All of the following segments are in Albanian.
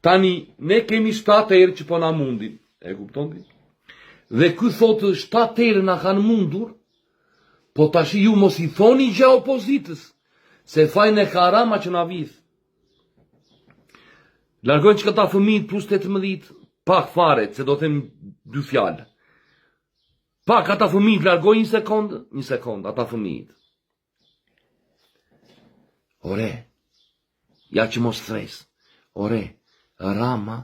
Tani, ne kemi 7 herë që po na mundin. E kupton ti? Dhe ky thotë 7 herë na kanë mundur, po tashi ju mos i thoni gjë opozitës, se fajin e ka Rama që na vidh. Largojnë që këta fëmijët plus 18, pak fare, se do them dy fjalë. Pak ata fëmijët largojnë një sekond, një sekond, ata fëmijët. Ore, ja që mos thres. Ore, Rama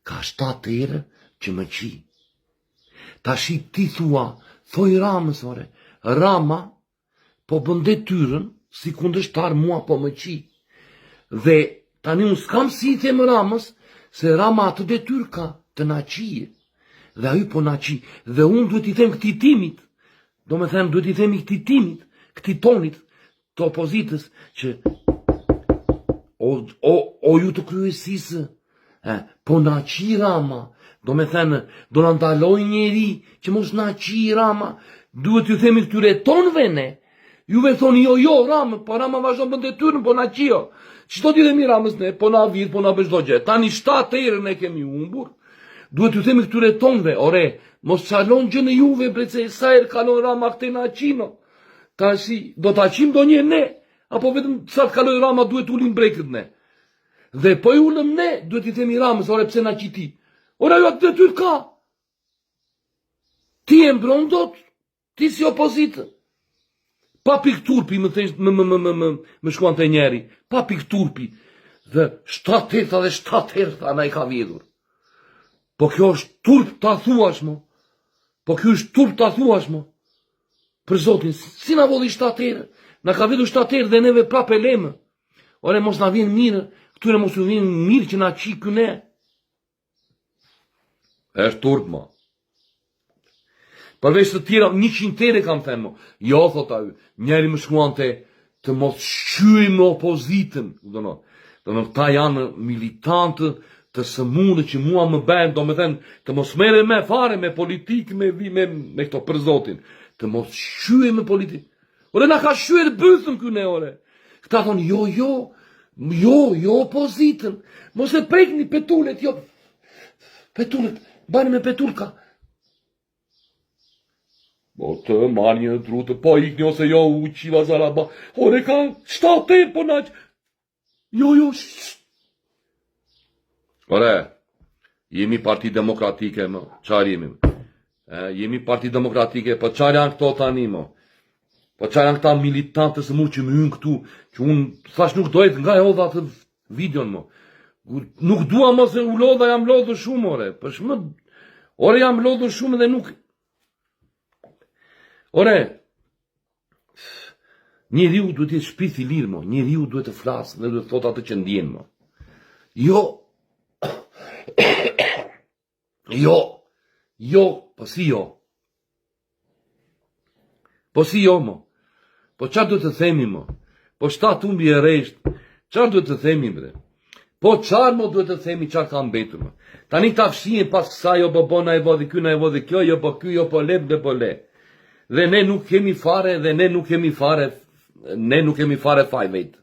ka shtatë herë që më qi. Tashi ti thua, thoj Ramës, ore, Rama po bën detyrën si kundërshtar mua po më qi. Dhe tani unë s'kam si i them Ramës, se Rama atë detyrë ka të na qijë. Dhe ai po na qi. Dhe unë duhet i them këtij timit, domethënë duhet i themi këtij timit, këtij tonit të opozitës, që o, o, o ju të kryesisë, e, po na qi Rama, domethënë, do na ndaloj njeri që mos na qi Rama, duhet t'ju themi këtyre tonëve ne, juve thoni jo, jo, Rama, po Rama vazhdon bën detyrën, po na qi jo. Ç'do t'i themi Ramës ne, po na vidh, po na bën çdo gjë. Tani 7 herë ne kemi humbur, duhet t'ju themi këtyre tonëve, ore, mos çalon gjë në juve, bre, se sa herë kalon Rama këte na qino. Tashi, do ta qim ndonjëherë ne, apo vetëm sa të kaloj Rama duhet ulim brekët ne. Dhe po i ulëm ne, duhet i themi Ramës, ore pse na qi ti? Ore ajo atë detyrë ka. Ti e mbron dot, ti si opozitë. Pa pikë turpi më thesh, më më më më më më shkruante njëri, pa pikë turpi. Dhe shtatë herë dhe shtatë herë tha na i ka vjedhur. Po kjo është turp ta thuash mo. Po kjo është turp ta thuash mo. Për zotin, si na vodhi shtatë herë? Na ka vjedhur shtatë herë dhe neve prapë e lemë. Ore mos na vjen mirë, këtyre mos ju vjen mirë që na qi ky ne. Është turp mo. Përveç të tjera, 100 herë kam thënë mo. Jo, thot ai, njëri më shkruante të mos shqyejmë opozitën, do në. Do në këta janë militantë të sëmurë që mua më bëjnë, domethënë, të mos merrem me fare me politikë, me, me, me këto për zotin, të mos shqyejmë politikë. Ore, na ka shqyer bythën ky ne, ore. Këta thonë, jo, jo, jo, jo opozitën, mos e prekni petulet, jo, petulet, bani me petulka. Po të marrë një dru të po ikni ose jo u qiva zaraba. Ore ka shtatë herë po na Jo, jo. Ore, jemi parti demokratike mo, çfarë jemi? E, jemi parti demokratike, po çfarë janë këto tani mo? Po çfarë janë këta militantë të sëmurë që më hynë këtu, që unë thash nuk do jetë nga e hodha atë videon mo. Nuk dua mo se u lodha, jam lodhur shumë ore. Po shmë ore jam lodhur shumë dhe nuk Ore Njeriu duhet të jetë shpirt i lirë mo, njeriu duhet të flasë dhe duhet të thotë atë që ndjen mo. Jo. Jo. Jo, po si jo? Po si jo mo? Po ça duhet të themi mo? Po shtatë humbje rresht? Ça duhet të themi bre? Po çfarë mo duhet të themi çfarë ka mbetur mo? Tani ta fshihen pas kësaj jo po bo na e vodhi ky na e vodhi kjo, jo po ky, jo po le dhe po le. Dhe ne nuk kemi fare dhe ne nuk kemi fare ne nuk kemi fare faj vetë.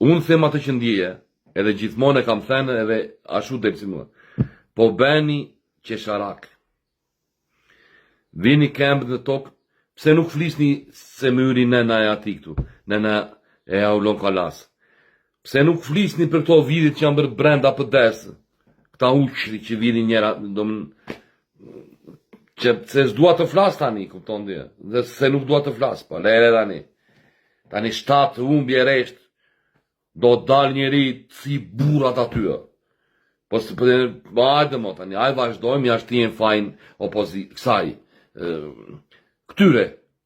Unë them atë që ndjeje, edhe gjithmonë e kam thënë edhe ashtu del si mua. Po bëni qesharak. Vini këmbët në tokë, pse nuk flisni se më hyri nëna e atij këtu, nëna e Aulon Kalas. Pse nuk flisni për këto vjedhjet që janë bërë brenda PD-së? Këta uqri që vjedhin njëra, do më që se s'dua të flas tani, kupton ti? Dhe se nuk dua të flas, po lere tani. Tani shtatë humbje rresht, do dal njeri si burrat aty. Po se po po hajde mo tani, hajde vazhdojmë, ja shtien fajin opozi kësaj. Këtyre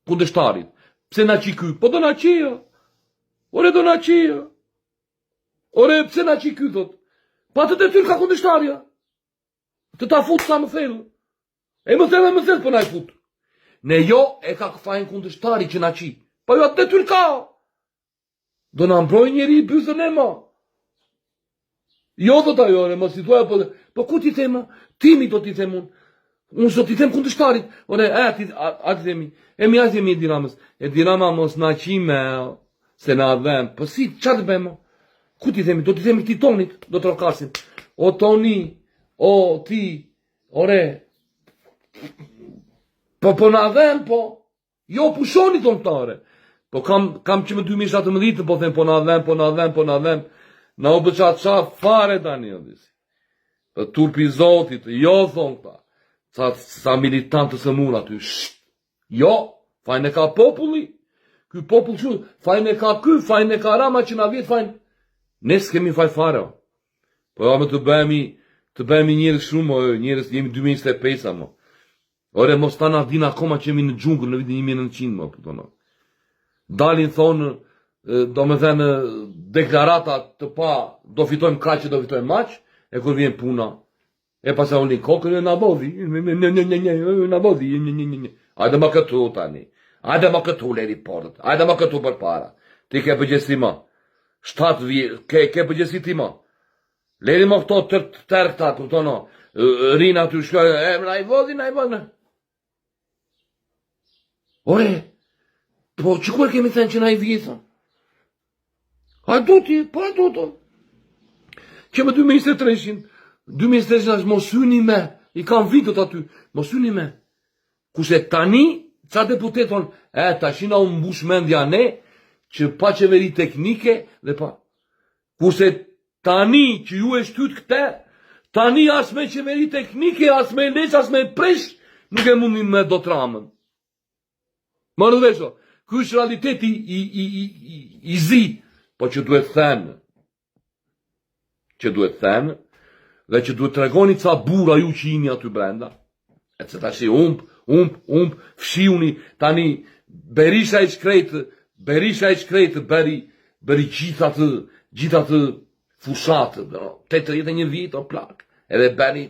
kundërshtarit. Pse na qi ky? Po do na qi. Ore do na qi. Ore pse na qi ky thot? Pa të detyrë ka kundërshtarja. Të ta fut sa më thellë. E më thellë e më thellë po na e fut. Ne jo e ka fajin kundërshtari që na qi. Po jo atë detyrë ka. Do na mbroj njeri bythën e mo. Jo do ta jo, mos i thuaj po po ku ti them? Timi do t'i them unë. Unë sot i them kundërshtarit, ore, e, ti, a, a ti themi, e mi a themi Edi Ramës, Edi Rama mos na qime, se na dhem, po si, ça të bëjmë? Ku ti themi, do t'i themi këtij Tonit, do të trokasim. O Toni, o ti, ore, po po na dhem, po, Jo, pushoni thonë këta ore. Po kam, kam që më 2017, po them, po na dhem, po na dhem, po na dhem. Na u bë qa qa fare tani, o disi. Po turpi i zotit, jo, thonë këta. Ca, ca militantë të sëmurë aty, sht. Jo, fajin e ka populli. Ky popull që, fajin e ka ky, fajin e ka Rama që na vjedh fajin. Ne s'kemi faj fare, o. Po jo, më të bëhemi, të bëhemi njerëz shumë, o, njerëz jemi 2025, mo. Ore mos ta na din akoma që jemi në xhungël në vitin 1900 më kupton. Dalin thonë do me thënë deklarata të pa do fitojmë kaq do fitojmë aq e kur vjen puna e pastaj ulin kokën e na vodhi na vodhi Hajde më këtu tani. Hajde më këtu leri portët. Hajde më këtu përpara. Ti ke përgjegjësi më. 7 vjet ke ke përgjegjësi ti më. Leri më këto të tërë këta, kupton o, rina aty shkoj, e, na i vodhi, na i vodhi. Ore, po që kur kemi thënë që na i vjedhën? A do ti, po a do të? Që më 2023-shin, 2023-shin është mos hyni me, i kam vitet aty, mos hyni me. Kurse tani, ca deputetë thonë, e, tashi na u mbush mendja ne, që pa qeveri teknike dhe pa... Kurse tani që ju e shtyt këte, tani as me qeveri teknike, as me leç, as me presh, nuk e mundin me dot Ramën. Merrni vesh, ky është realiteti i, i, i, i, i zi, po që duhet thënë, që duhet thënë, dhe që duhet tregoni ca burra ju që jini aty brenda, E se tashi humb, humb, humb, fshiuni, tani Berisha i shkretë, Berisha i shkretë, bëri, bëri gjithë atë, gjithë atë fushatë, 81 vit, o plak, edhe bëri,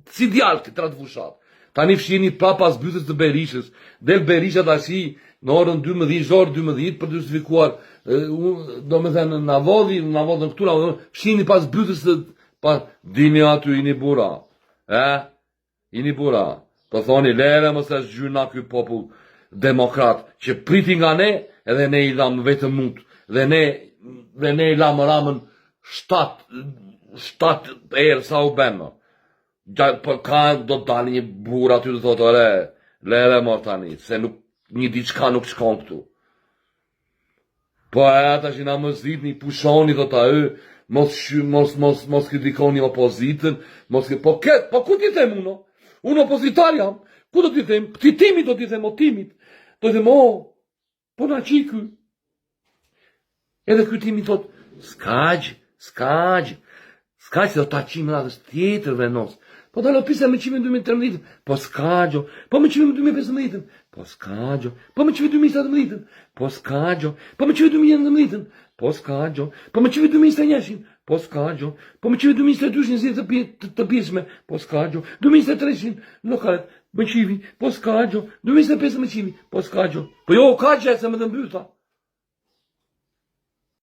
si djalë këtë atë fushatë. Tani fshiheni prapa zbythës të Berishës, del Berisha tashi në orën 12, orë 12, për të justifikuar, do me thënë, na vodhi, na vodhën këtu, na vodhën, fshiheni pas zbythës të, pa, dini aty, jini burra, e, Jini burra, po thoni lere mos është gjynah ky popull demokrat që priti nga ne edhe ne i lamë vetëm mut dhe ne dhe ne i lamë Ramën 7 7 herë sa u bën më. Po ka do të dalë një burrë aty të thotë ore lere mo tani se nuk një diçka nuk shkon këtu. Po e ata që na mërzitni, pushoni do ta ë, mos shy, mos mos mos kritikoni opozitën, mos po kë, po ku t'i them unë? Unë opozitar jam. Ku do t'i them? Këtij timit do t'i them o timit. Do t'i them o, po na qi ky. Edhe ky timi thot, s'ka gjë, s'ka gjë. S'ka që do ta qim radhës tjetër vendos. Po do lopisa me qimin 2013, po s'ka gjo. Po me qimin 2015, po s'ka gjo. Po me qimin 2017, po s'ka gjo. Po me qimin 2019, po s'ka gjo. Po me qimin 2021, po s'ka gjo. Po me qimin 2022, zgjedhje të, të, të pjesshme, po s'ka gjo. 2023, lokalet, me qivi, po s'ka gjo. 2025 me qivi, po s'ka gjo. Po jo, ka gjë se më dhe mbytha.